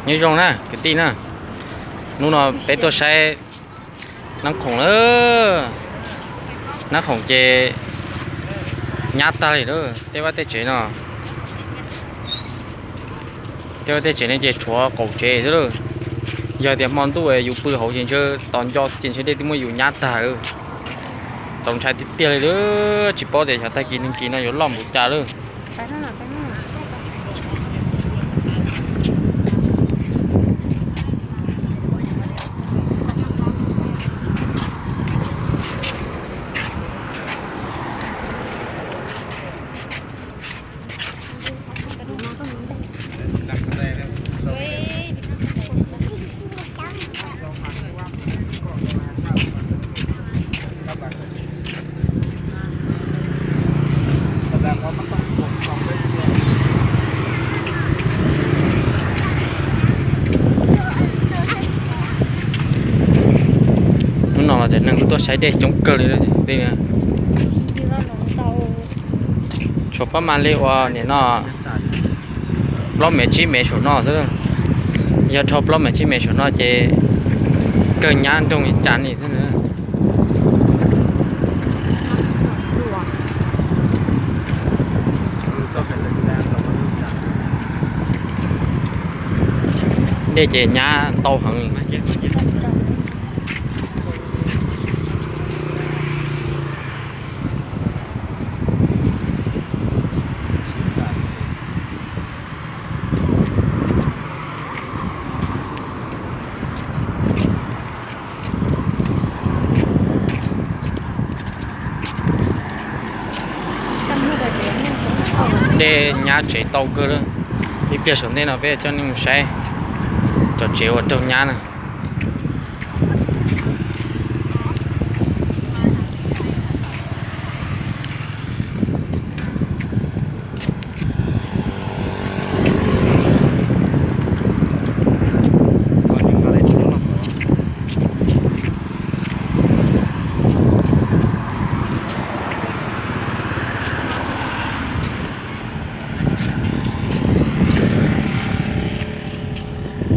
Nyob zoo na kwv tij na, hnub no peb tuaj saib Nab Khoom lawm. Nab Khoom ces nyab tag li lawm, tej vaj tej tsev no, tej vaj tej tsev no ces tshuav qaum tsev xwb lawm. Yog tias hmo ntuj yus pw hauv ces ntshe tos nco xwb ces ntshe dej twb muab yus nyab tag lawm. Txaus ntshai tiag tiag li lawm, tsis paub tias xyov tag kis neeg kis no yuav loj npaum cas lawm. Hnub no los ces neeg kuj tuaj saib dej coob kawg li. Tshuav pab mas li uas nim no plaub mev tsib mev saum no xwb. Yog dhau plaub mev tsib mev saum no ces kawg nyab nroog li cas ni xwb na. Dej ces nyab ntau heev. Dej nyab tsev tau kawg lawm. Ib pliag saum ntej no peb coj nej mus saib cov tsev uas raug nyab na.